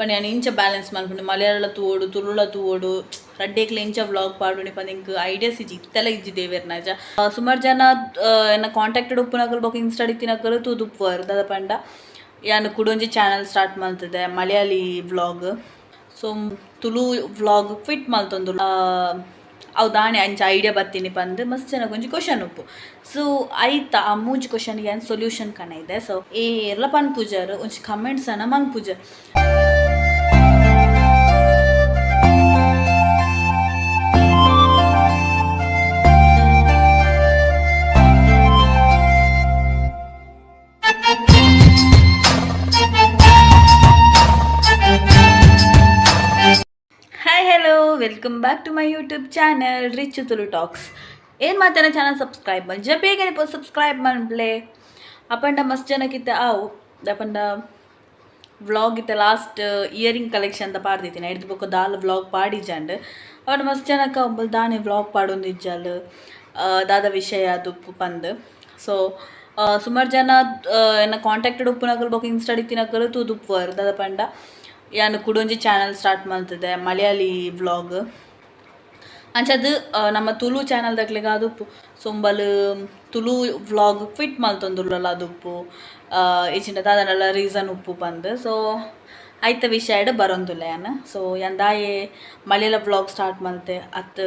ಪಂಡ ಯಾನ್ ಇಂಚ ಬ್ಯಾಲೆನ್ಸ್ ಮನ್ಪುಂಡು ಮಲಯಾಳ ತೂವೊಡು ತುಳುಲ ತೂವೊಡು ರಡ್ಡೇಕ್ಲ ಇಂಚ ವ್ಲಾಗ್ ಪಾಡುನಿ ಪಂದ್ ಎಂಕ್ ಐಡಿಯಾಸ್ ಇಜ್ಜಿ ಇತ್ತೆಲ ಇಜ್ಜಿ ದೇವೆರ್ನಾಜ. ಸುಮಾರ್ ಜನ ಎನ್ನ ಕಾಂಟ್ಯಾಕ್ಟ್ ಉಪ್ಪುನಕುಲು ಬೊಕ ಇನ್ಸ್ಟಾಡ್ ಇತ್ತಿನಕುಲು ತೂದುಪ್ಪುವರ್ ದಾದ ಪಂಡ ಯಾನ್ ಕುಡೊಂಜಿ ಚಾನಲ್ ಸ್ಟಾರ್ಟ್ ಮಲ್ತುದೆ Malayali vlog. So Tulu vlog quit ಮಲ್ತೊಂದು ಅವು ದಾನೆ ಅಂಚ ಐಡಿಯಾ ಬತ್ತೀನಿ ಪಂದ್ ಮಸ್ತ್ ಜನಕ್ ಒಂಜಿ ಕ್ವಶನ್ ಉಪ್ಪು. ಸೊ ಐತ ಆ ಮೂಜಿ ಕ್ವಶನ್ ಯಾನ್ ಸೊಲ್ಯೂಷನ್ ಕನೈದೆ. ಸೊ ಏರ್ಲ ಪನ್ಪುಜರ್ ಒಂಜಿ ಕಮೆಂಟ್ಸ್ ಅನ ಮನ್ಪುಜರ್. Hi hello welcome back to my YouTube channel rich Tulu talks. ಏನು ಮಾತಾಡ ಚಾನಲ್ ಸಬ್ಸ್ಕ್ರೈಬ್ ಮಲ್ಜ ಬೇಗನೆ ಪೋ ಸಬ್ಸ್ಕ್ರೈಬ್ ಮನ್ಪ್ಲೆ. ಅಪಂಡ ಮಸ್ತ್ ಜನಕ್ಕಿತ್ತ ಆವು ಅಪಂಡ ವ್ಲಾಗ್ ಇತ್ತ ಲಾಸ್ಟ್ ಇಯರಿಂಗ್ ಕಲೆಕ್ಷನ್ ಅಂತ ಪಾಡ್ದಿತ್ತೀನಿ ಐಡ್ದ್ ಬೊಕ್ಕ ದಾಲ ವ್ಲಾಗ್ ಪಾಡಿಜಾಂಡ್. ಅಪಂಡ ಮಸ್ತ್ ಜನಕ್ಕೆ ಒಂಬಲ್ ದಾನೆ ವ್ಲಾಗ್ ಪಾಡೊಂದಿಜ್ಜಲ್ ದಾದ ವಿಷಯ ಅದು ಪಂದ್. ಸೊ ಸುಮಾರು ಜನ ಎನ್ನ ಕಾಂಟ್ಯಾಕ್ಟೆಡ್ ಉಪ್ಪುನಕುಲು ಬೊಕ್ಕ ಇನ್ಸ್ಟಾಡ್ ಇತ್ತಿನಕುಲು ತೂದುಪ್ಪುವರ್ ದಾದ ಪಂಡ ಯಾನ್ ಕುಡೊಂಜಿ ಚಾನಲ್ ಸ್ಟಾರ್ಟ್ ಮಲ್ತುದೆ ಮಲಯಾಳಿ ವ್ಲಾಗ್. ಅಂಚಾದ್ ನಮ್ಮ ತುಳು ಚಾನಲ್ ದಕ್ಲೆಗ್ ಆದುಪ್ಪು ಸೊಂಬಲ್ ತುಳು ವ್ಲಾಗ್ ಕ್ವಿಟ್ ಮಲ್ತೊಂದುಲ್ಲಲ ಆದುಪ್ಪು ಇಜ್ಜಿಂಡ ದಾದನಲ ರೀಸನ್ ಉಪ್ಪು ಪಂದ್. ಸೊ ಐತ ವಿಷಯಡ್ ಬರೊಂದುಲ್ಲೆ ಯಾನ್. ಸೊ ಯಾನ್ ದಾಯೆ ಮಲಯಾಳ ವ್ಲಾಗ್ ಸ್ಟಾರ್ಟ್ ಮಲ್ತೆ ಅತ್ತ್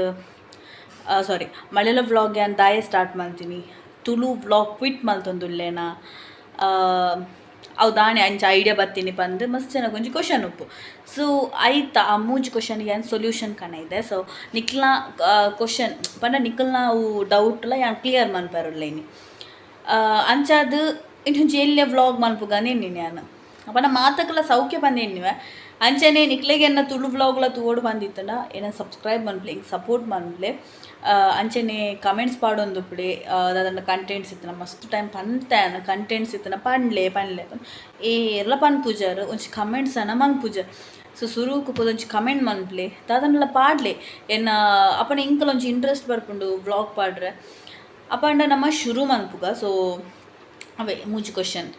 ಸಾರಿ ಮಲಯಾಳ ವ್ಲಾಗ್ ಯಾನ್ ದಾಯೆ ಸ್ಟಾರ್ಟ್ ಮಲ್ತಿನಿ ತುಳು ವ್ಲಾಗ್ ಕ್ವಿಟ್ ಮಲ್ತೊಂದುಲ್ಲೆನಾ ಅವು ದಾನೆ ಅಂಚ ಐಡಿಯಾ ಬತ್ತೀನಿ ಪಂದ್ ಮಸ್ತ್ ಜನಕ್ ಒಂಜಿ ಕ್ವಶನ್ ಉಪ್ಪು. ಸೊ ಐತ ಆ ಮೂಜಿ ಕ್ವಶನ್ ಯಾನ್ ಸೊಲ್ಯೂಷನ್ ಕನೈದೆ. ಸೊ ನಿಕ್ಲ್ನ ಕ್ವಶನ್ ಪಂಡ ನಿಕಲ್ನ ಅವು ಡೌಟ್ಲ ಯಾನ್ ಕ್ಲಿಯರ್ ಮನ್ಪೆರುಲ್ಲೆ ಇನಿ. ಅಂಚಾದ್ ಇಂಚೊಂಜಿ ಎಲ್ಯ ವ್ಲಾಗ್ ಮನ್ಪುಗಂದ್ ಎನ್ನಿನಿ ಯಾನ್. ಪಂಡ ಮಾತಕ್ಲ ಸೌಖ್ಯ ಪಂದ್ ಎನ್ನಿವೆ. ಅಂಚನೆ ನಿಕ್ಲೆಗ್ ಎನ್ನ ತುಳು ವ್ಲಾಗ್ಲ ತೂವೊಡು ಪಂದಿತ್ತುಂಡ ಎನ್ನ ಸಬ್ಸ್ಕ್ರೈಬ್ ಮನ್ಪುಲೆ ಎಂಕ್ ಸಪೋರ್ಟ್ ಮನ್ಪುಲೆ. ಅಂಚನೆ ಕಮೆಂಟ್ಸ್ ಪಾಡೊಂದುಪ್ಪುಲೆ ದಾದಂಡ ಕಂಟೆಂಟ್ಸ್ ಇತ್ತುಂಡ ಮಸ್ತ್ ಟೈಮ್ ಪಂತೆ ಯಾನ್ ಕಂಟೆಂಟ್ಸ್ ಇತ್ತುಂಡ ಪನ್ಲೆ ಪನ್ಲೆ ಏರ್ಲ ಪನ್ಪುಜರ್ ಒಂಜಿ ಕಮೆಂಟ್ಸ್ ಅನ ಮನ್ಪುಜರ್. ಸೊ ಸುರುಕು ಪೋದು ಒಂಜಿ ಕಮೆಂಟ್ ಮನ್ಪುಲೆ ದಾದಂಡಲ ಪಾಡ್ಲೆ ಎನ್ನ ಅಪನ ಎಂಕಲ ಒಂಜಿ ಇಂಟ್ರೆಸ್ಟ್ ಬರ್ಪುಂಡು ವ್ಲಾಗ್ ಪಾಡ್ರೆ. ಅಪಂಡ ನಮ ಶುರು ಮನ್ಪುಗ. ಸೊ ಅವೇ ಮೂಜಿ ಕ್ವಶನ್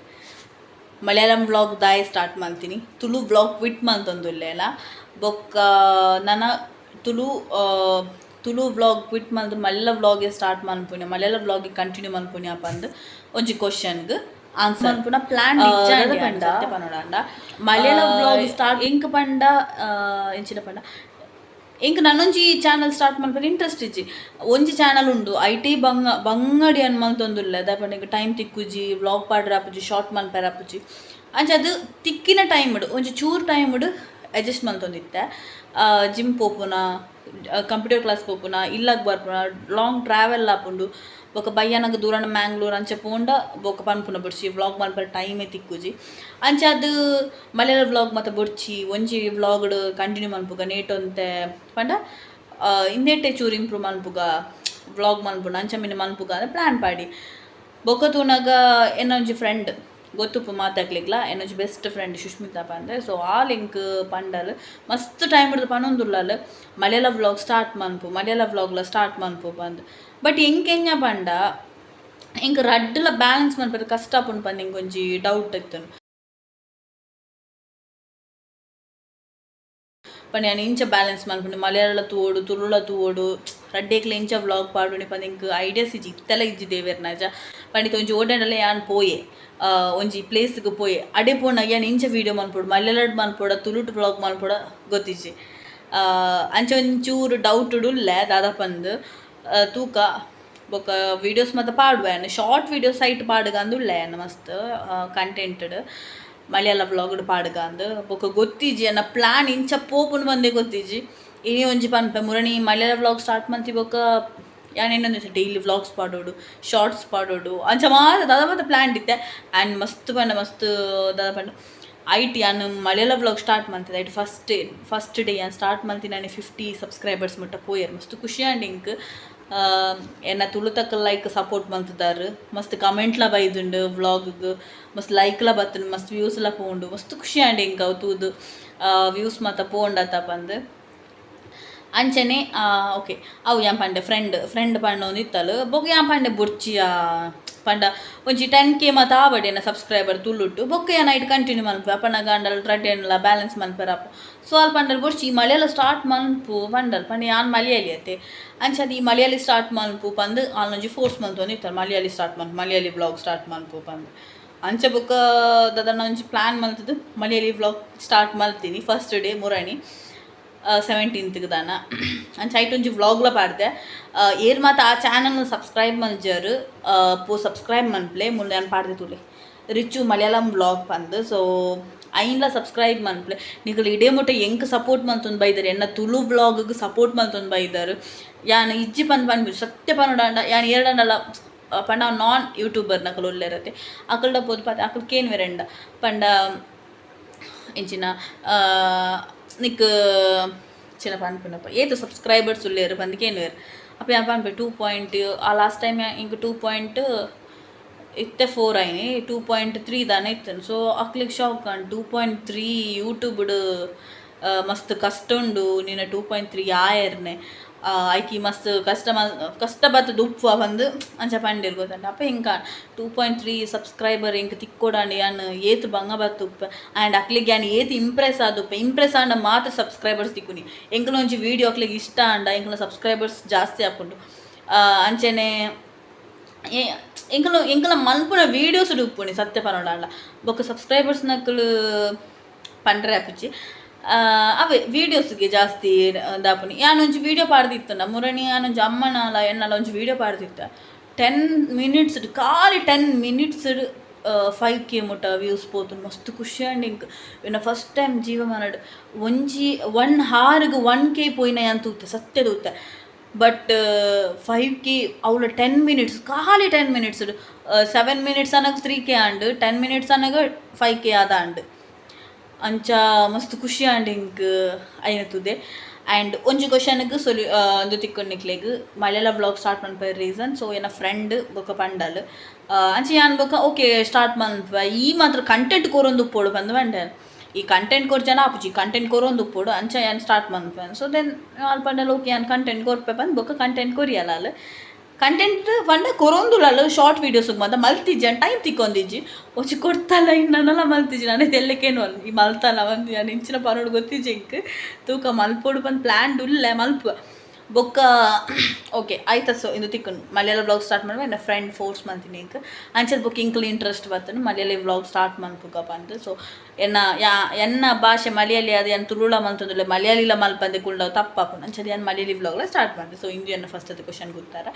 ಮಲಯಾಳಂ ವ್ಲಾಗ್ ದಾಯೆ ಸ್ಟಾರ್ಟ್ ಮಲ್ತಿನಿ ತುಳು ವ್ಲಾಗ್ ಕ್ವಿಟ್ ಮಲ್ತೊಂದುಲ್ಲೆಲ ಬೊಕ್ಕ ನನ ತುಳು ತುಳು ವ್ಲಾಗ್ ಕ್ವಿಟ್ ಮಲ್ತ್ ಮಲಯಾಳ ವ್ಲಾಗ್ ಸ್ಟಾರ್ಟ್ ಮನ್ಪುನಿ ಮಲಯಾಳ ವ್ಲಾಗ್ ಕಂಟಿನ್ಯೂ ಮನ್ಪುನಿ ಪಂದ್ ಒಂಜಿ ಕ್ವಶನ್ಗ್ ಆನ್ಸರ್ ಮನ್ಪುನ ಪ್ಲಾನ್ ಪಂಡ ಪನೊಡಾಂಡ ಮಲಯಾಳ ವ್ಲಾಗ್ ಸ್ಟಾರ್ಟ್ ಎಂಕ್ ಪಂಡ ಎಂಚಿನ ಪಂಡ ಎಂಕ್ ನನೊಂಜಿ ಚಾನಲ್ ಸ್ಟಾರ್ಟ್ ಮನ್ಪರೆ ಇಂಟ್ರೆಸ್ಟ್ ಇಜ್ಜಿ. ಒಂಜಿ ಚಾನಲ್ ಉಂಡು I T ಬಂಗ ಬಂಗಡಿ ಅನ್ ಮಲ್ತೊಂದುಲ್ಲೆ ದಾಯೆ ಪಂಡ ಎಂಕ್ ಟೈಮ್ ತಿಕ್ಕುಜಿ ವ್ಲಾಗ್ ಪಾಡ್ರೆ ಆಪುಜಿ ಶಾರ್ಟ್ ಮನ್ಪೆರೆ ಆಪುಜಿ. ಅಂಚಾದ್ ತಿಕ್ಕಿನ ಟೈಮ್ಡ್ ಒಂಜಿ ಚೂರು ಟೈಮ್ಡ್ ಅಡ್ಜಸ್ಟ್ ಮಲ್ತೊಂದಿತ್ತೆ. ಜಿಮ್ ಪೋಪುನ ಕಂಪ್ಯೂಟರ್ ಕ್ಲಾಸ್ ಪೋಪುನ ಇಲ್ಲಗ್ ಬರ್ಪುನ ಲಾಂಗ್ ಟ್ರಾವೆಲ್ ಆಪುಂಡು ಬೊಕ ಬಯ್ಯನಗ ದೂರನ ಮ್ಯಾಂಗ್ಳೂರ್ ಅಂಚ ಪೋಂಡ ಬೊಕ ಪನ್ಪುನ ಬೊಡ್ಚಿ ವ್ಲಾಗ್ ಮನ್ಪರೆ ಟೈಮೇ ತಿಕ್ಕುಜಿ. ಅಂಚಾದ್ ಮಲಯಾಳ ವ್ಲಾಗ್ ಮಾತ ಬೊಡ್ಚಿ ಒಂಜಿ ವ್ಲಾಗ್ಡ್ ಕಂಟಿನ್ಯೂ ಮನ್ಪುಗ ನೇಟ್ ಒಂತೆ ಪಂಡ ಇಂದೆಟೆ ಚೂರು ಇಂಪ್ರೂವ್ ಮನ್ಪುಗ ವ್ಲಾಗ್ ಮನ್ಪುನ ಅಂಚ ಮಿನಿ ಮನ್ಪುಗ ಪ್ಲಾನ್ ಪಾಡಿ. ಬೊಕ ತೂನಗ ಎನ್ನ ಒಂಜಿ ಫ್ರೆಂಡ್ ಗೊತ್ತುಪ್ಪು ಮಾತಾಕ್ಲೆಗ್ಲ ಎನ್ನೊಂಜಿ ಬೆಸ್ಟ್ ಫ್ರೆಂಡ್ ಸುಷ್ಮಿತಾ ಪಂದ್. ಸೊ ಆಲ್ ಎಂಕ್ ಪಂಡಲ್ ಮಸ್ತ್ ಟೈಮ್ ಹಿಡ್ದು ಪನೊಂದುಲ್ಲಲ್ ಮಲಯಾಳ ವ್ಲಾಗ್ ಸ್ಟಾರ್ಟ್ ಮನ್ಪು ಮಲಯಾಳ ವ್ಲಾಗ್ಲ ಸ್ಟಾರ್ಟ್ ಮನ್ಪು ಪಂದ್. ಬಟ್ ಎಂಕ್ ಎಂಚ ಪಂಡ ಎಂಕ್ ರಡ್ಡ್ಲ ಬ್ಯಾಲೆನ್ಸ್ ಮನ್ಪೆರೆ ಕಷ್ಟ ಆಪುಂಡು ಪಂದ್ ಎಂಕ್ ಒಂಜಿ ಡೌಟ್ ಇತ್ತುಂಡು. ಪಂಡ ಯಾನ್ ಇಂಚ ಬ್ಯಾಲೆನ್ಸ್ ಮನ್ಪುಂಡು ಮಲಯಾಳ ತೂವೊಡು ತುಳುಲ ತೂವೊಡು ರಡ್ಡೇಕ್ಲ ಇಂಚ ವ್ಲಾಗ್ ಪಾಡುನಿ ಪಂದ್ ಎಂಕ್ ಐಡಿಯಾಸ್ ಇಜ್ಜಿ ಇತ್ತೆಲ ಇಜ್ಜಿ ದೇವೆರ್ನಾಜ. ಪಂಡ ಇತ್ತೆ ಒಂಜಿ ಓಡಾಂಡಲ ಯಾನ್ ಪೋಯೆ ಒಂಜಿ ಪ್ಲೇಸ್ಗ್ ಪೋಯೆ ಅಡೆ ಪೋನಗ ಯಾನ್ ಇಂಚ ವೀಡಿಯೋ ಮನ್ಪೊಡು ಮಲಯಾಳಡ್ ಮನ್ಪೊಡ ತುಳುಟ್ ವ್ಲಾಗ್ ಮನ್ಪೊಡ ಗೊತ್ತಿಜ್ಜಿ. ಅಂಚ ಒಂಚೂರು ಡೌಟುಡು ಉಲ್ಲೆ ದಾದ ಪಂದ್ ತೂಕ ಬೊಕ ವೀಡಿಯೋಸ್ ಮಾತ ಪಾಡುವೆ ಯಾನ್ ಶಾರ್ಟ್ ವೀಡಿಯೋಸ್ ಐಟ್ ಪಾಡುಗಂದ್ ಉಲ್ಲೆ ಯಾನ್ ಮಸ್ತ್ ಕಂಟೆಂಟ್ಡ್ ಮಲಯಾಳ ವ್ಲಾಗ್ಡ್ ಪಾಡುಗಂದ್ ಬೊಕ ಗೊತ್ತಿಜ್ಜಿ ಎನ್ನ ಪ್ಲಾನ್ ಇಂಚ ಪೋಪುಂಡು ಪಂದೇ ಗೊತ್ತಿಜ್ಜಿ. ಇನಿ ಒಂಜಿ ಪನ್ಪೆ ಮುರಣಿ ಮಲಯಾಳ ವ್ಲಾಗ್ ಸ್ಟಾರ್ಟ್ ಮಲ್ತಿ ಬೊಕ ಯಾನ್ ಎನ್ನೊಂದು ಡೈಲಿ ವ್ಲಾಗ್ಸ್ ಪಾಡೊಡು ಶಾರ್ಟ್ಸ್ ಪಾಡೊಡು ಅಂಚ ಮಾತ ದಾದ ಮಾತ ಪ್ಲಾನ್ ಇತ್ತೆ. ಆ್ಯಂಡ್ ಮಸ್ತ್ ಪಂಡ ಮಸ್ತ್ ದಾದ ಪಂಡ ಐಟ್ ಯಾನ್ ಮಲಯಾಳ ವ್ಲಾಗ್ ಸ್ಟಾರ್ಟ್ ಮಲ್ತಿದ್ದೆ ಐಟ್ ಫಸ್ಟ್ ಫಸ್ಟ್ ಡೇ ಯಾನ್ ಸ್ಟಾರ್ಟ್ ಮಲ್ತಿನಾನೆ 50 ಸಬ್ಸ್ಕ್ರೈಬರ್ಸ್ ಮುಟ್ಟ ಪೋಯೆರ್ ಮಸ್ತ್ ಖುಷಿ ಆಂಡ್ ಎಂಕ್. ಎನ್ನ ತುಳುತಕ್ಕ ಲೈಕ್ ಸಪೋರ್ಟ್ ಮಲ್ತುದಾರ್ ಮಸ್ತ್ ಕಮೆಂಟ್ಲ ಬೈದುಂಡು ವ್ಲಾಗ್ಗ್ ಮಸ್ತ್ ಲೈಕ್ಲ ಬತ್ತುಂಡು ಮಸ್ತ್ ವ್ಯೂಸ್ಲ ಪೋಂಡು ಮಸ್ತ್ ಖುಷಿ ಆಂಡ್ ಎಂಕ್ ಅವು ತೂದು ವ್ಯೂಸ್ ಮಾತ ಪೋಂಡತ ಪಂದ್. ಅಂಚನೆ ಓಕೆ, ಅವು ಯಾನ್ ಪಂಡೆ ಫ್ರೆಂಡ್ ಫ್ರೆಂಡ್ ಪಂಡೊಂದು ಇತ್ತಲ್. ಬೊಕ್ಕ ಯಾನ್ ಪಂಡೆ ಬೊಡ್ಚಿಯ ಪಂಡ ಒಂಜಿ 10K ಮಾತ ಆವಡ್ ಎನ್ನ ಸಬ್ಸ್ಕ್ರೈಬರ್ ತುಳುಟು, ಬೊಕ್ಕ ಯಾನ್ ಐಟ್ ಕಂಟಿನ್ಯೂ ಮನ್ಪುವೆ. ಅಪನಗ ಆಂಡಲ ರಡ್ಡೆನ್ಲ ಬ್ಯಾಲೆನ್ಸ್ ಮನ್ಪೆರ ಆಪು. ಸೊ ಅಲ್ ಪಂಡಲ್ ಬೊಡ್ಚಿ, ಈ ಮಲಯಾಳ ಸ್ಟಾರ್ಟ್ ಮನ್ಪು ಪಂಡಲ್. ಪಂಡ ಯಾನ್ ಮಲಯಾಳಿ ಅತ್ತೆ, ಅಂಚಾದ್ ಈ ಮಲಯಾಳಿ ಸ್ಟಾರ್ಟ್ ಮನ್ಪು ಪಂದ್ ಆಲ್ನೊಂಜಿ ಫೋರ್ಸ್ ಮಲ್ತೊಂದು ಇತ್ತಲ್. ಮಲಯಾಳಿ ಸ್ಟಾರ್ಟ್ ಮನ್ಪು, ಮಲಯಾಳಿ ವ್ಲಾಗ್ ಸ್ಟಾರ್ಟ್ ಮನ್ಪು ಪಂದ್. ಅಂಚ ಬೊಕ್ಕ ದಾದನ ಒಂಜಿ ಪ್ಲ್ಯಾನ್ ಮಲ್ತದು ಮಲಯಾಳಿ ವ್ಲಾಗ್ ಸ್ಟಾರ್ಟ್ ಮಲ್ತೀನಿ. ಫಸ್ಟ್ ಡೇ ಮುರಣಿ 17th ದಾನ ಅಂಚ ಐಟ್ ಒಂಜಿ ವ್ಲಾಗ್ಲ ಪಾಡ್ದೆ. ಏರ್ ಮಾತ ಆ ಚಾನಲ್ ಸಬ್ಸ್ಕ್ರೈಬ್ ಮಲ್ಜರ್, ಪೋ ಸಬ್ಸ್ಕ್ರೈಬ್ ಮನ್ಪ್ಲೆ. ಮುಲ್ಲು ಯಾನ್ ಪಾಡ್ದೆ ತೂಲೆ, ರಿಚ್ಚು ಮಲಯಾಳಂ ವ್ಲಾಗ್ ಪಂದ್. ಸೊ ಐನ್ಲ ಸಬ್ಸ್ಕ್ರೈಬ್ ಮನ್ಪ್ಲೆ. ನಿಕುಲು ಇಡೇ ಮುಟ್ಟ ಎಂಕ್ ಸಪೋರ್ಟ್ ಮಲ್ತೊಂದು ಬೈದರ್, ಎನ್ನ ತುಳು ವ್ಲಾಗ್ ಸಪೋರ್ಟ್ ಮಲ್ತೊಂದು ಬೈದರ್. ಯಾನ್ ಇಜ್ಜಿ ಪಂದ್ ಪನ್ಪು, ಸತ್ಯ ಪನೊಡಾಂಡ ಯಾನ್ ಏರ್ಡಂಡಲ ಪಂಡ ನಾನ್ ಯೂಟ್ಯೂಬರ್ ನಕುಲು ಉಲ್ಲೆರತೆ, ಅಕಲ್ಡ ಪೋದು ಪಾತೆ ಅಕುಲು ಕೇನ್ವೆರೆಂಡ ಪಂಡ ಇಂಚಿನ ನಿಕ್ ಇಂಚಿನ ಪನ್ಪುನಪ್ಪ, ಏತ್ ಸಬ್ಸ್ಕ್ರೈಬರ್ಸ್ ಉಲ್ಲೆರ್ ಪಂದ್ ಕೇನ್ವೆರ್. ಅಪ್ಪ ಯಾನ್ ಪನ್ಪೆ 2 ಪಾಯಿಂಟ್, ಆ ಲಾಸ್ಟ್ ಟೈಮ್ ಇಂಕ್ 2 ಪಾಯಿಂಟ್ ಇತ್ತೆ 4 ಆಯ್ನಿ, 2.3 ದಾನೆ ಇತ್ತುಂಡು. ಸೊ ಅಕ್ಲೆಗ್ ಶಾಕ್ ಆಂಡ್, 2.3 ಯೂಟ್ಯೂಬ್ಡ್ ಮಸ್ತ್ ಕಷ್ಟ ಉಂಡು, ನಿನ್ನ 2.3 ಆಯರ್ನೆ, ಐಕಿ ಮಸ್ತ್ ಕಷ್ಟ ಮಲ್ ಕಷ್ಟ ಬತ್ತದ ಉಪ್ಪು ಪಂದ್ ಅಂಚ ಪಂಡೆರ್ ಗೊತ್ತುಂಟ. ಅಪ್ಪ ಎಂಕ 2.3 ಸಬ್ಸ್ಕ್ರೈಬರ್ ಎಂಕ್ ತಿಕ್ಕೊಡಾಂಡ ಯಾನ್ ಏತ್ ಬಂಗ ಬತ್ತುಪ್ಪೆ ಆ್ಯಂಡ್ ಅಕ್ಲೆಗ್ ಯಾನ್ ಏತ್ ಇಂಪ್ರೆಸ್ ಆದುಪ್ಪೆ. ಇಂಪ್ರೆಸ್ ಆಂಡ ಮಾತ್ರ ಸಬ್ಸ್ಕ್ರೈಬರ್ಸ್ ತಿಕ್ಕುನಿ. ಎಂಕಲ್ನ ಒಂಜಿ ವೀಡಿಯೋ ಅಕ್ಲೆಗ್ ಇಷ್ಟ ಆಂಡ ಎಂಕಲ್ನ ಸಬ್ಸ್ಕ್ರೈಬರ್ಸ್ ಜಾಸ್ತಿ ಆಪುಂಡು. ಅಂಚನೆ ಎಂಕಲು ಎಂಕಲ್ನ ಮನ್ಪುನ ವೀಡಿಯೋಸ್ ಉಪ್ಪುನಿ ಸತ್ಯ ಪನೊಡಾಂಡ. ಬೊಕ್ಕ ಸಬ್ಸ್ಕ್ರೈಬರ್ಸ್ ನಕುಲು ಪಂಡ್ರೆ ಆಪುಜಿ, ಅವೇ ವೀಡಿಯೋಸ್ಗೆ ಜಾಸ್ತಿ ದಾಪುನಿ. ಯಾನ್ ಒಂಜಿ ವೀಡಿಯೋ ಪಾಡ್ದಿತ್ತುಂಡ ಮುರಣಿ, ಯಾನೊಂಜಿ ಅಮ್ಮನಲ ಎನ್ನಲ ಒಂಜಿ ವೀಡಿಯೋ ಪಾಡ್ದಿತ್ತ. 10 ಮಿನಿಟ್ಸ್, ಖಾಲಿ 10 ಮಿನಿಟ್ಸ್ 5K ಮುಟ್ಟ ವ್ಯೂಸ್ ಪೋತುಂಡು. ಮಸ್ತ್ ಖುಷಿ ಆಂಡ್ ಎಂಕ್. ಎನ್ನ ಫಸ್ಟ್ ಟೈಮ್ ಜೀವಮಾನಡ್ ಒಂಜಿ ಒನ್ ಹಾರ್ಗ್ 1K ಪೋಯಿನ ಯಾನ್ ತೂತೆ, ಸತ್ಯ ತೂತೆ. ಬಟ್ 5K ಅವ್ಲ 10 ಮಿನಿಟ್ಸ್, ಖಾಲಿ 10 ಮಿನಿಟ್ಸ್. 7 ಮಿನಿಟ್ಸ್ ಅನಗ 3K and, 10 minutes ಅನಗ 5K ಆದಾಂಡ್. ಅಂಚ ಮಸ್ತ್ ಖುಷಿ ಆಂಡ್ ಎಂಕ್ ಐನ ತೂದೆ. ಆ್ಯಂಡ್ ಒಂಜಿ ಕ್ವಶನ್ಗ್ ಸೊಲ್ಯೂ ಉಂದು ತಿಕ್ಕುಂಡು ನಿಕ್ಲೆಗ್, ಮಲಯಾಳ ವ್ಲಾಗ್ ಸ್ಟಾರ್ಟ್ ಮನ್ಪೆರೆ ರೀಸನ್. ಸೊ ಎನ್ನ ಫ್ರೆಂಡ್ ಬೊಕ್ಕ ಪಂಡಲ್. ಅಂಚ ಯಾನ್ ಬೊಕ್ಕ ಓಕೆ ಸ್ಟಾರ್ಟ್ ಮನ್ಪುವೆ, ಈ ಮಾತ್ರ ಕಂಟೆಂಟ್ ಕೊರೊಂದು ಉಪ್ಪೊಡು ಪಂದ್ ಪಂಡೆ. ಈ ಕಂಟೆಂಟ್ ಕೊರ್ಜನ ಆಪುಜಿ, ಕಂಟೆಂಟ್ ಕೊರೊಂದು ಉಪ್ಪೊಡು, ಅಂಚ ಯಾನ್ ಸ್ಟಾರ್ಟ್ ಮನ್ಪುವೆ. ಸೊ then ಆಲ್ ಪಂಡಲ್ ಓಕೆ ಯಾನ್ ಕಂಟೆಂಟ್ ಕೊರ್ಪೆ ಪಂದ್. ಬೊಕ್ಕ ಕಂಟೆಂಟ್ ಕೊರಿಯಲ್ಲ ಆಲ್. ಕಂಟೆಂಟ್ ಪಂಡ ಕೊರೊಂದುಲ್ಲಲ್, ಶಾರ್ಟ್ ವೀಡಿಯೋಸ್ ಮಾತ ಮಲ್ತಿಜ್ಜಿ, ಟೈಮ್ ತಿಕ್ಕೊಂದಿಜ್ಜಿ. ಒಂಜಿ ಕೊಡ್ತಲ್ಲ ಇನ್ನನಲ ಮಲ್ತಿಜ್ಜಿ. ನಾನೇ ತೆಲ್ಲೆಕೇನು ಈ ಮಲ್ತಲ್ಲ ಒಂದು ಯಾನ್ ಇಂಚಿನ ಪನೊಡು ಗೊತ್ತಿಜ್ಜಿ ಎಂಕ್. ತೂಕ ಮಲ್ಪೊಡು ಪಂದ್ ಪ್ಲ್ಯಾನ್ ಉಲ್ಲೆ, ಮಲ್ಪುವೆ ಬೊಕ್ಕ. ಓಕೆ ಆಯ್ತಾ. ಸೊ ಇಂದು ತಿಕ್ಕುಂಡು, ಮಲಯಾಳ ವ್ಲಾಗ್ ಸ್ಟಾರ್ಟ್ ಮಾಡುವ ಎನ್ನ ಫ್ರೆಂಡ್ ಫೋರ್ಸ್ ಮಲ್ತೀನಿ ಎಂಕ್. ಅಂಚದ ಬೊಕ್ಕ ಇಂಕ್ಲ ಇಂಟ್ರೆಸ್ಟ್ ಬತ್ತುಂಡು ಮಲಯಾಳಿ ವ್ಲಾಗ್ ಸ್ಟಾರ್ಟ್ ಮನ್ಪುಗ ಪಂದ್. ಸೊ ಎನ್ನ ಯಾ ಎನ್ನ ಭಾಷೆ ಮಲಯಾಳಿ, ಅದು ಯಾನ್ ತುಳುಳ ಮಲ್ತೊಂದುಲ್ಲೆ, ಮಲಯಾಳಿಲ ಮಲ್ಪಂದೆ ಕುಲ್ಡವು ತಪ್ಪಾಪುಂಡು. ಅಂಚದ ಯಾನ್ ಮಲಯಾಳಿ ವ್ಲಾಗ್ಲ ಸ್ಟಾರ್ಟ್ ಮಲ್ತೆ. ಸೊ ಇಂದು ಎನ್ನ ಫಸ್ಟ್ ಅದು ಕ್ವಶನ್ ಗೊತ್ತಾರ.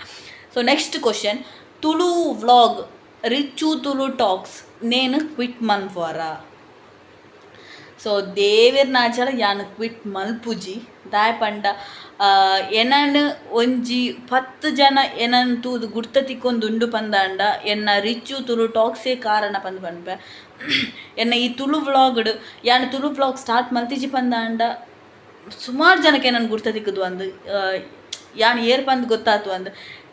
So next question, Tulu vlog ರಿಚ್ಚು ತುಳು ಟಾಕ್ಸ್ ನೇನು ಕ್ವಿಟ್ ಮನ್ಪುವರ? ಸೊ ದೇವೆರ್ನಾಚಲ ಯಾನ್ ಕ್ವಿಟ್ ಮಲ್ಪುಜಿ. ದಾಯೆ ಪಂಡ ಎನನ್ ಒಂಜಿ 10 ಜನ ಎನನ್ ತೂದು ಗುರ್ತ ತಿಕ್ಕೊಂದು ಉಂಡು ಪಂದಾಂಡ ಎನ್ನ ರಿಚ್ಚು ತುಳು ಟಾಕ್ಸೇ ಕಾರಣ ಪಂದ್ ಪನ್ಪೆ. ಎನ್ನ ಈ ತುಳು ವ್ಲಾಗ್ಡ್ ಯಾನ್ ತುಳು ವ್ಲಾಗ್ ಸ್ಟಾರ್ಟ್ ಮಲ್ತಿಜಿ ಪಂದಾಂಡ ಸುಮಾರು ಜನಕ್ಕೆ ಎನನ್ ಗುರ್ತ ತಿಕ್ಕುದು ಅಂದ್, ಯಾನ್ ಏರ್ ಪಂದ್ ಗೊತ್ತಾತು ಅಂದ್,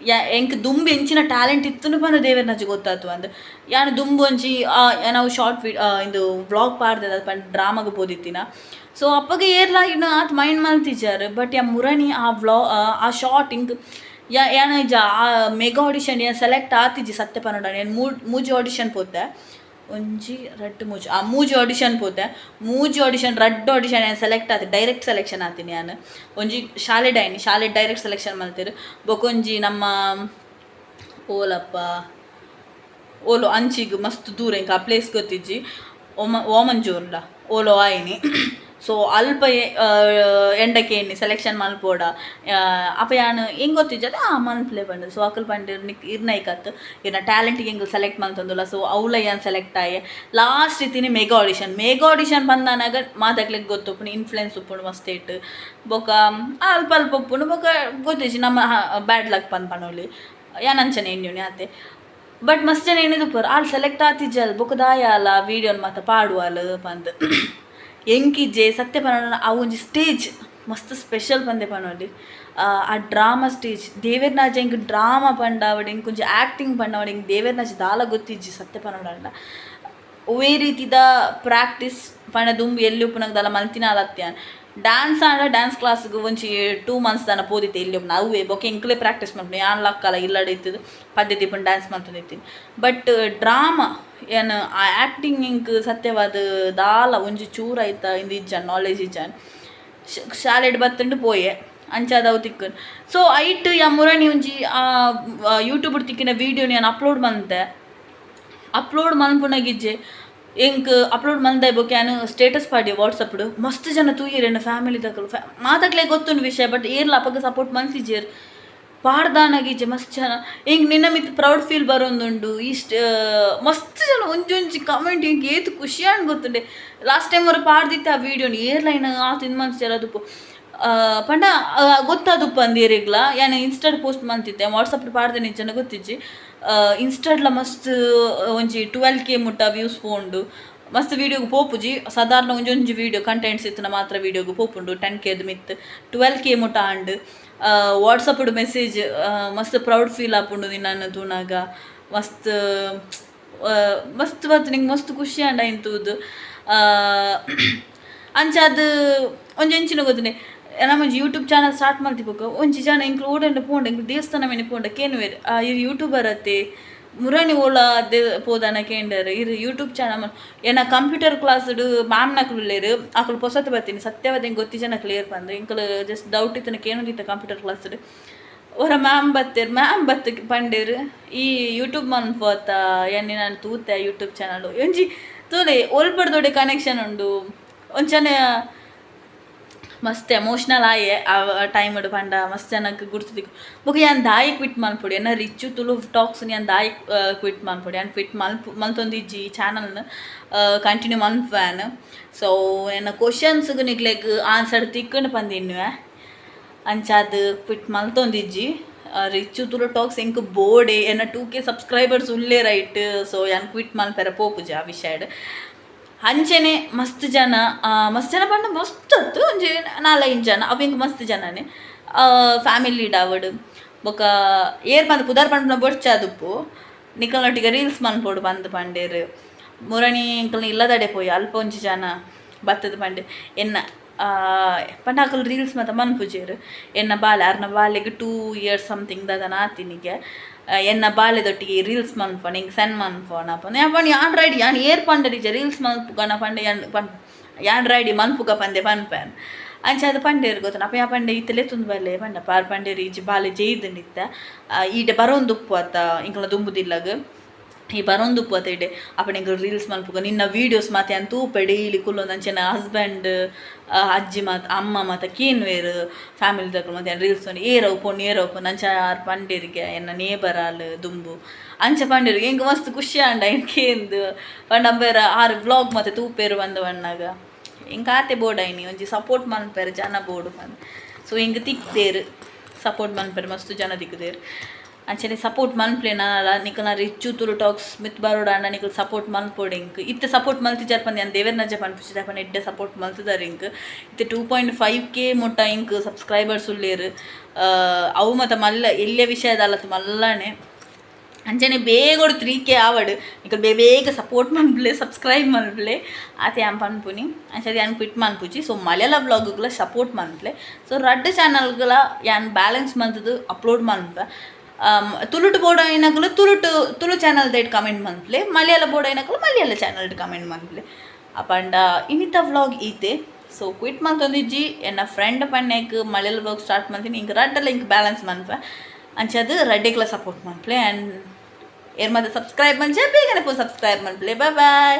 ಯಾ ಎಂಕ್ ದುಂಬು ಎಂಚಿನ ಟ್ಯಾಲೆಂಟ್ ಇತ್ತುಂಡು ಪಂದ್ ದೇವೆರ್ನಂಚ ಗೊತ್ತಾತು ಅಂದ್. ಯಾನ್ ದುಂಬು ಒಂಜಿ ನಾವು ಶಾರ್ಟ್ ವಿ ಇಂದು ವ್ಲಾಗ್ ಪಾಡ್ದೆ, ಅದು ಪಂಡ ಡ್ರಾಮಾಗ್ ಪೋದಿತ್ತಿನ. ಸೊ ಅಪ್ಪಗ ಏರ್ಲ ಇನ್ನು ಆತ್ ಮೈಂಡ್ ಮಲ್ತಿಜಾರ್. ಬಟ್ ಯಾ ಮುರಣಿ ಆ ವ್ಲಾ ಆ ಶಾರ್ಟ್ ಇಂಕ್ ಯಾ ಯಾನ್ ಇಜ್ಜ ಆ ಮೆಗಾ ಆಡಿಷನ್ ಯಾನ್ ಸೆಲೆಕ್ಟ್ ಆತಿಜಿ. ಸತ್ಯ ಪನೊಡ ಯಾನ್ ಮೂಜಿ ಆಡಿಷನ್ ಪೋತೆ, ಒಂಜಿ ರಡ್ಡ್ ಮೂಜಿ, ಆ ಮೂಜಿ ಆಡಿಷನ್ ಪೋತೆ. ಮೂಜಿ ಆಡಿಷನ್, ರಡ್ಡ್ ಆಡಿಷನ್ ಯಾನ್ ಸೆಲೆಕ್ಟ್ ಆತೆ, ಡೈರೆಕ್ಟ್ ಸೆಲೆಕ್ಷನ್ ಆತೀನಿ. ಯಾನ್ ಒಂಜಿ ಶಾಲೆ ಡೈನಿ ಶಾಲೆ ಡೈರೆಕ್ಟ್ ಸೆಲೆಕ್ಷನ್ ಮಲ್ತೆರ್. ಬೊಕೊಂಜಿ ನಮ್ಮ ಓಲಪ್ಪ ಓಲು ಅಂಚಿಗ್ ಮಸ್ತ್ ದೂರ, ಎಂಕ್ ಆ ಪ್ಲೇಸ್ ಗೊತ್ತಿಜ್ಜಿ, ಓಮಂಜೂರ್ಡ ಓಲೋ ಆಯಿನಿ. ಸೊ ಅಲ್ಪ ಎಂಡಕ್ಕೆ ಎಣ್ಣಿ ಸೆಲೆಕ್ಷನ್ ಮಲ್ಪೋಡ. ಅಪ್ಪ ಯಾನ್ ಎಂಕ್ ಗೊತ್ತಿಜ್ಜದ, ಆ ಮನ್ಪ್ಲೆ ಪಂಡೆ. ಸೊ ಅಕುಲು ಪಂಡೆರ್ ನಿಕ್ ಇರ್ನ ಐಕತ್ ಇರ್ನ ಟ್ಯಾಲೆಂಟಿಗೆ ಎಂಕುಲು ಸೆಲೆಕ್ಟ್ ಮಲ್ತೊಂದುಲ್ಲ. ಸೊ ಅವ್ಲ ಯಾನ್ ಸೆಲೆಕ್ಟ್ ಆಯೆ. ಲಾಸ್ಟ್ ಇತ್ತಿನಿ ಮೆಗಾ ಆಡಿಷನ್. ಮೆಗಾ ಆಡಿಷನ್ ಬಂದಾನಾಗ ಮಾತಕ್ಲೆಗ್ ಗೊತ್ತುಪ್ಪುಂಡು, ಇನ್ಫ್ಲುಯೆನ್ಸ್ ಉಪ್ಪುಂಡು ಮಸ್ತ್ ಇಟ್ಟು. ಬೊಕ ಅಲ್ಪ ಅಲ್ಪ ಉಪ್ಪುಂಡು. ಬೊಕ ಗೊತ್ತಿಜ್ಜಿ, ನಮ್ಮ ಬ್ಯಾಡ್ ಲಕ್ ಪಂದ್ ಪನೊಲಿ, ಯಾನ್ ಅಂಚನೆ ಎನ್ನುನಿ ಆತೆ. ಬಟ್ ಮಸ್ತ್ ಜನ ಎನ್ನಿದುಪ್ಪುವೆರ್ ಆಲ್ ಸೆಲೆಕ್ಟ್ ಆತಿಜ್ಜಲ್, ಬೊಕ ದಾಯ ಆಲ ವೀಡಿಯೋನ್ ಮಾತ ಪಾಡುವಲ್ ಪಂದ್. ಎಂಕಿಜ್ಜೆ, ಸತ್ಯ ಪನೊಡ ಅವು ಒಂಜಿ ಸ್ಟೇಜ್ ಮಸ್ತ್ ಸ್ಪೆಷಲ್ ಪಂದೆ ಪನೊಲಿ. ಆ ಡ್ರಾಮಾ ಸ್ಟೇಜ್ ದೇವೆರ್ನಾಜ ಎಂಕ್ ಡ್ರಾಮಾ ಪಂಡಾವಡ್, ಎಂಕ್ ಒಂಜಿ ಆ್ಯಕ್ಟಿಂಗ್ ಪಂಡಾವಡ್, ಎಂಕ್ ದೇವೆರ್ನಾಜ ದಾಲ ಗೊತ್ತಿಜ್ಜಿ ಸತ್ಯ ಪನೊಡಾಂಡ. ಒವ್ವೇ ರೀತಿದ ಪ್ರಾಕ್ಟೀಸ್ ಪಂಡ ದುಂಬು ಎಲ್ಲಿ ಉಪ್ಪುನಗ ದಾಲ ಮಲ್ತಿನಾಲ್ ಅತ್ತ್ ಯಾನ್. ಡ್ಯಾನ್ಸ್ ಆಂಡ ಡ್ಯಾನ್ಸ್ ಕ್ಲಾಸ್ಗ್ ಒಂಜಿ 2 ಮಂತ್ಸ್ ದಾನ ಪೋದಿತ್ತೆ ಎಲ್ಯ ಅವ್ವೆ ಬೊಕ್ಕ ಎಂಕ್ಲೆ ಪ್ರಾಕ್ಟೀಸ್ ಮಲ್ಪುನೆ. ಯಾನ್ ಲಕ್ಕಲ ಇಲ್ಲಡ್ ಇತ್ತುದು ಪದ್ಯ ದೀಪುನ ಡ್ಯಾನ್ಸ್ ಮಲ್ತೊಂದಿತ್ತೀನಿ. ಬಟ್ ಡ್ರಾಮಾ ಯಾನ್ ಆ ಆ್ಯಕ್ಟಿಂಗ್ ಎಂಕ್ ಸತ್ಯವಾದ್ ದಾಲ ಒಂಜಿ ಚೂರು ಐತ ಇಂದು ಇಜ್ಜಾಂಡ್, ನಾಲೆಜ್ ಇಜ್ಜಾಂಡ್. ಶಾಲೆಡ್ ಬತ್ತುಂಡು ಪೋಯೆ, ಅಂಚಾದ್ ಅವು ತಿಕ್ಕುಂಡು. ಸೊ ಐಟ್ ಯಾ ಮುರಣಿ ಒಂಜಿ ಯೂಟ್ಯೂಬ್ ತಿಕ್ಕಿನ ವೀಡಿಯೋನ ಯಾನ್ ಅಪ್ಲೋಡ್ ಮಂತೆ. ಅಪ್ಲೋಡ್ ಮನ್ಪುನಗಿಜ್ಜೆ, ಎಂಕ್ ಅಪ್ಲೋಡ್ ಮಲ್ದಾಯ್ ಬೊಕ ಯಾನ್ ಸ್ಟೇಟಸ್ ಪಾಡ್ಯೆ ವಾಟ್ಸಪ್ಡ್. ಮಸ್ತ್ ಜನ ತೂಯೆರ್. ಎನ್ನ ಫ್ಯಾಮಿಲಿ ದಕುಲು ಮಾತಕ್ಲೆ ಗೊತ್ತುಂಡು ವಿಷಯ, ಬಟ್ ಏರ್ಲ ಅಪಗ ಸಪೋರ್ಟ್ ಮಲ್ತಿಜೆರ್. ಪಾಡ್ದಾನಗಿಜ್ಜೆ ಮಸ್ತ್ ಜನ ಎಂಕ್ ನಿನ್ನ ಮಿತ್ತ್ ಪ್ರೌಡ್ ಫೀಲ್ ಬರೊಂದುಂಡು ಇಷ್ಟ. ಮಸ್ತ್ ಜನ ಒಂಜೊಂಜಿ ಕಮೆಂಟ್, ಎಂಕ್ ಏತ್ ಖುಷಿ ಆಂಡ್ ಗೊತ್ತುಂಡೆ. ಲಾಸ್ಟ್ ಟೈಮ್ ಒರ ಪಾಡ್ದಿತ್ತೆ ಆ ವೀಡಿಯೋನು, ಏರ್ಲೈನ್ ಆತ್ ಇಂದ್ ಮಲ್ತಿಜೆರ್. ಅದುಪ್ಪು ಪಂಡ ಗೊತ್ತಾದುಪ್ಪು ಅಂದ್ ಏರೆಗ್ಲಾ. ಯಾನ್ ಇನ್ಸ್ಟಾಡ್ ಪೋಸ್ಟ್ ಮಲ್ತಿತ್ತೆ, ವಾಟ್ಸಪ್ ಪಾಡ್ದೆನೆ ಇಜ್ಜಂಡ ಗೊತ್ತಿಜ್ಜಿ. ಇನ್ಸ್ಟಾಡ್ಲ ಮಸ್ತ್ ಒಂಜಿ 12K ಮುಟ್ಟ ವ್ಯೂಸ್ ಪೋಂಡು. ಮಸ್ತ್ ವೀಡಿಯೋಗ್ ಪೋಪುಜಿ ಸಾಧಾರಣ, ಒಂಜೊಂಜಿ ವೀಡಿಯೋ ಕಂಟೆಂಟ್ಸ್ ಇತ್ತಿನ ಮಾತ್ರ ವೀಡಿಯೋಗ್ ಪೋಪುಂಡು. 10Kದ ಮಿತ್ತ್, 12K ಮುಟ್ಟ ಆಂಡ್. ವಾಟ್ಸಪ್ಡ್ ಮೆಸೇಜ್, ಮಸ್ತ್ ಪ್ರೌಡ್ ಫೀಲ್ ಆಪುಂಡು ನಿನ್ನನ್ನು ತೂನಾಗ, ಮಸ್ತ್ ಮಸ್ತ್ ಬತ್ತು ನಿಂಗೆ, ಮಸ್ತ್ ಖುಷಿ ಆಂಡ್ ಐನ್ ತೂದು. ಅಂಚಾದ್ ಒಂಜಿ ಎಂಚಿನ ಗೊತ್ತುಂಡೆ, ನಮ್ಮೊಂಜಿ ಯೂಟ್ಯೂಬ್ ಚಾನಲ್ ಸ್ಟಾರ್ಟ್ ಮಲ್ತಿ ಬೊಕ್ಕ ಒಂಜಿ ಜನ ಎಂಕ್ಲು ಓಡಂಡ ಪೋಂಡ, ಎಂಕ್ಲು ದೇವಸ್ಥಾನ ಮಿನಿ ಪೋಂಡ ಕೇನುವೆರ್, ಇರ್ ಯೂಟ್ಯೂಬರ್ ಅತ್ತೆ, ಮುರಣಿ ಓಲ ದೆ ಪೋದಾನ ಕೇಂಡರ್, ಇರ್ ಯೂಟ್ಯೂಬ್ ಚಾನಲ್. ಎನ್ನ ಕಂಪ್ಯೂಟರ್ ಕ್ಲಾಸ್ಡ್ ಮ್ಯಾಮ್ ನಕುಲು ಉಲ್ಲೆರ್, ಅಕುಲು ಪೊಸತ್ ಬತ್ತೀನಿ. ಸತ್ಯವಾದ ಎಂಕ್ ಗೊತ್ತಿಜನ ಕ್ಲಿಯರ್ ಪಂದ್. ಎಂಕುಲು ಜಸ್ಟ್ ಡೌಟ್ ಇತ್ತಿನ ಕೇನೊಂದಿತ್ತ ಕಂಪ್ಯೂಟರ್ ಕ್ಲಾಸ್ಡ್. ಒರ ಮ್ಯಾಮ್ ಬತ್ತೆರ್. ಮ್ಯಾಮ್ ಬತ್ತು ಪಂಡೆರ್, ಈ ಯೂಟ್ಯೂಬ್ ಮನ್ಪುವತ್ತ, ಎನ್ನಿ ನಾನು ತೂತೆ ಯೂಟ್ಯೂಬ್ ಚಾನಲ್. ಒಂಜಿ ತೂಲೆ ಒಲ್ಪಡ್ದೊಡೆ ಕನೆಕ್ಷನ್ ಉಂಡು. ಒಂಚನೆ ಮಸ್ತ್ ಎಮೋಷ್ನಲ್ ಆಯೆ ಆ ಟೈಮ್ಡ್. ಪಂಡ ಮಸ್ತ್ ಜನಕ್ಕೆ ಗುರ್ತು ತಿಕ್ಕು. ಬೊಕ ಯಾನ್ ದಾಯಿ ಕ್ವಿಟ್ ಮನ್ಪೊಡು ಎನ್ನ ರಿಚ್ಚು ತುಳು ಟಾಕ್ಸ್, ಯಾನ್ ದಾಯಿ ಕ್ವಿಟ್ ಮನ್ಪೊಡು? ಯಾನ್ ಕ್ವಿಟ್ ಮಲ್ಪು ಮಲ್ತೊಂದಿಜ್ಜಿ, ಈ ಚಾನಲ್ನ ಕಂಟಿನ್ಯೂ ಮನ್ಪುವೆ. ಸೊ ಎನ್ನ ಕ್ವಶನ್ಸ್ಗ್ ನಿಕ್ಲೆಗ್ ಆನ್ಸರ್ ತಿಕ್ಕುಂಡು ಪಂದಿನ್ನುವೆ. ಅಂಚಾದ್ ಕ್ವಿಟ್ ಮಲ್ತೊಂದಿಜ್ಜಿ ರಿಚ್ಚು ತುಳು ಟಾಕ್ಸ್. ಎಂಕ್ ಬೋಡೆ ಎನ್ನ 2K ಸಬ್ಸ್ಕ್ರೈಬರ್ಸ್ ಉಲ್ಲೆ ರೈಟ್. ಸೊ ಯಾನ್ ಕ್ವಿಟ್ ಮಲ್ಪೆರೆ ಪೋಪುಜಿ ಆ ವಿಷಯಡ್. ಅಂಚೆನೆ ಮಸ್ತ್ ಜನ, ಮಸ್ತ್ ಜನ ಪಂಡ ಮಸ್ತ್ ಅತ್ತು, ಒಂಜಿ ನಾಲೈದು ಜನ, ಅವು ಎಂಕ್ ಮಸ್ತ್ ಜನನೇ. ಫ್ಯಾಮಿಲಿ ಆವಡ್ ಬೊಕ ಏರ್ ಪಂದ್ ಪುದರ್ ಪನ್ಪುನ ಬೊಡ್ಚಾದುಪ್ಪು, ನಿಕಲ್ನೊಟ್ಟಿಗೆ ರೀಲ್ಸ್ ಮನ್ಪೊಡು ಪಂದ್ ಪಂಡೆರ್. ಮುರಣಿ ಎಂಕಲ್ನ ಇಲ್ಲದಡೆ ಪೋಯಿ, ಅಲ್ಪ ಒಂಜಿ ಜನ ಬತ್ತದ ಪಂಡೆ, ಎನ್ನ ಪಂಡ ಅಕುಲು ರೀಲ್ಸ್ ಮಾತ ಮನ್ಪುಜೆರ್. ಎನ್ನ ಬಾಲೆ, ಅರ್ನ ಬಾಲೆಗ್ 2 ಇಯರ್ಸ್ ಸಮಥಿಂಗ್ ದಾದನ ಆತಿನಿಗೆ. ಎನ್ನ ಬಾಲೆದೊಟ್ಟಿಗೆ ರೀಲ್ಸ್ ಮನ್ಪೊಣ, ಎಂಕ್ ಸೆಂಡ್ ಮನ್ಪೊಣ ಪಂದ್. ಯಾನ್ ಪಂಡ ಯಾನ್ ರೆಡಿ, ಯಾನ್ ಏರ್ ಪಂಡರಿಜ ರೀಲ್ಸ್ ಮನ್ಪುಗನ ಪಂಡ, ಯಾನ್ ಪನ್ ಯಾನ್ ರೆಡಿ ಮನ್ಪುಗ ಪಂದೆ ಪನ್ಪೆ. ಅಂಚಾದ್ ಪಂಡೆರ್ ಗೊತ್ತುಂಡು. ಅಪ್ಪ ಯಾ ಪಂಡೆ, ಇತ್ತೆ ಲೆತ್ತೊಂದು ಬಲ್ಲೆ ಪಂಡ. ಪಾರ್ ಪಂಡೆರ್, ಇಜ್ಜಿ ಬಾಲೆ ಜೈದುಂಡು ಇತ್ತೆ, ಈಡೆ ಬರೋಂದುಪ್ಪು ಅತ್ತ, ಎಂಕಲ್ನ ದುಂಬುದಿಲ್ಲಗ್ ಈ ಬರೋಂದುಪ್ಪು ಅತ್ತ ಇಡೆ, ಅಪ್ಪಣ ಎಂಕುಲು ರೀಲ್ಸ್ ಮನ್ಪುಗ, ನಿನ್ನ ವೀಡಿಯೋಸ್ ಮಾತ ಯಾನ್ ತೂಪೆ ಡೈಲಿ ಕುಲ್ಲೊಂದು. ಅಂಚೆನ ಹಸ್ಬೆಂಡ್, ಅಜ್ಜಿ ಮಾತ, ಅಮ್ಮ ಮಾತ ಕೇನ್ವೇರ್, ಫ್ಯಾಮಿಲಿ ದಕುಲು ಮಾತ ಯಾನ್ ರೀಲ್ಸ್ ಏರವು ಪೊಣ್ಣು, ಏರವು ಪೊಣ್ಣು. ಅಂಚ ಆರ್ ಪಂಡೆರಿಗೆ, ಎನ್ನ ನೇಬರ್ ಆಲ್ ದುಂಬು. ಅಂಚ ಪಂಡೆರಿಗೆ ಎಂಕ್ ಮಸ್ತ್ ಖುಷಿ ಆಂಡ ಐನ್ ಕೇಂದು. ಪಂಡ ಅಂಬೇರ ಆರ್ ವ್ಲಾಗ್ ಮಾತ ತೂಪೇರು ಬಂದು ಬಣ್ಣಾಗ. ಎಂಕ್ ಆತೆ ಬೋಡಾಯ್ನಿ, ಒಂಜಿ ಸಪೋರ್ಟ್ ಮನ್ಪೆರೆ ಜನ ಬೋಡು ಪಂದ್. ಸೊ ಎಂಕ್ ತಿಕ್ತೇರು, ಸಪೋರ್ಟ್ ಮನ್ಪೆರೆ ಮಸ್ತ್ ಜನ ತಿಕ್ಕುದೇರು. ಅಂಚನೆ ಸಪೋರ್ಟ್ ಮನ್ಪ್ಲೆ ನನಲ. ನಿಕಲ್ನ ರಿಚ್ಚು ತುಳು ಟಾಕ್ಸ್ ಮಿತ್ ಬರೋಡಾಂಡ ನಿಕಲ್ ಸಪೋರ್ಟ್ ಮನ್ಪೊಡು ಎಂಕ್. ಇತ್ತೆ ಸಪೋರ್ಟ್ ಮಲ್ತಿಜಾರ್ ಪಂದ್ ಯಾನ್ ದೇವೆರ್ನಜ್ಜ ಪನ್ಪುಜಿ, ಪಂಡ ಎಡ್ಡೆ ಸಪೋರ್ಟ್ ಮಲ್ತುದಾರ್ ಎಂಕ್. ಇತ್ತೆ 2.5K ಮುಟ್ಟ ಎಂಕ್ ಸಬ್ಸ್ಕ್ರೈಬರ್ಸ್ ಉಲ್ಲೇರು. ಅವು ಮಾತ ಮಲ್ಲ ಎಲ್ಯ ವಿಷಯದಲ್ಲತ್ ಮಲ್ಲನೆ. ಅಂಚನೆ ಬೇಗೊಡು 3K ಆವಡ್. ನಿಕಲ್ ಬೇಗ ಬೇಗ ಸಪೋರ್ಟ್ ಮನ್ಪುಲೆ, ಸಬ್ಸ್ಕ್ರೈಬ್ ಮನ್ಪುಲೆ, ಆತೆ ಯಾನ್ ಪನ್ಪುನಿ. ಅಂಚನೆ ಯಾನ್ ಕ್ವಿಟ್ ಮನ್ಪುಜಿ. ಸೊ ಮಲಯಾಳ ವ್ಲಾಗ್ಲ ಸಪೋರ್ಟ್ ಮನ್ಪುಲೆ. ಸೊ ರಡ್ಡ್ ಚಾನಲ್ಗಳ ಯಾನ್ ಬ್ಯಾಲೆನ್ಸ್ ಮಲ್ತುದು ಅಪ್ಲೋಡ್ ಮನ್ಪೆ. ತುಳುಟು ಬೋರ್ಡ್ ಆಯಿನಕುಲು ತುಳುಟು ತುಳು ಚಾನಲ್ ದೈಟ್ ಕಮೆಂಟ್ ಮನ್ಪುಲೆ, ಮಲಯಾಳ ಬೋರ್ಡ್ ಆಯಿನಕುಲು ಮಲಯಾಳ ಚಾನಲ್ ಕಮೆಂಟ್ ಮನ್ಪುಲೆ. ಅಪಂಡ ಇನ್ನಿತ ವ್ಲಾಗ್ ಈತೆ. ಸೊ ಕ್ವಿಟ್ ಮಲ್ತೊಂದಿಜ್ಜಿ. ಎನ್ನ ಫ್ರೆಂಡ್ ಪಣ್ಣೆಕ್ ಮಲಯಾಳ ವ್ಲಾಗ್ ಸ್ಟಾರ್ಟ್ ಮಲ್ತೀನಿ. ಇಂಕ್ ರಡ್ಡಲ್ಲ ಇಂಕ್ ಬ್ಯಾಲೆನ್ಸ್ ಮನ್ಪೆ. ಅಂಚಾದ್ ರಡ್ಡೆಗ್ಲ ಸಪೋರ್ಟ್ ಮನ್ಪುಲೆ. ಆ್ಯಂಡ್ ಏರ್ ಮತ್ತೆ ಸಬ್ಸ್ಕ್ರೈಬ್ ಮಂಚೆ ಬೇಗನೆ ಪೋ ಸಬ್ಸ್ಕ್ರೈಬ್ ಮನ್ಪುಲೆ. Boy boy.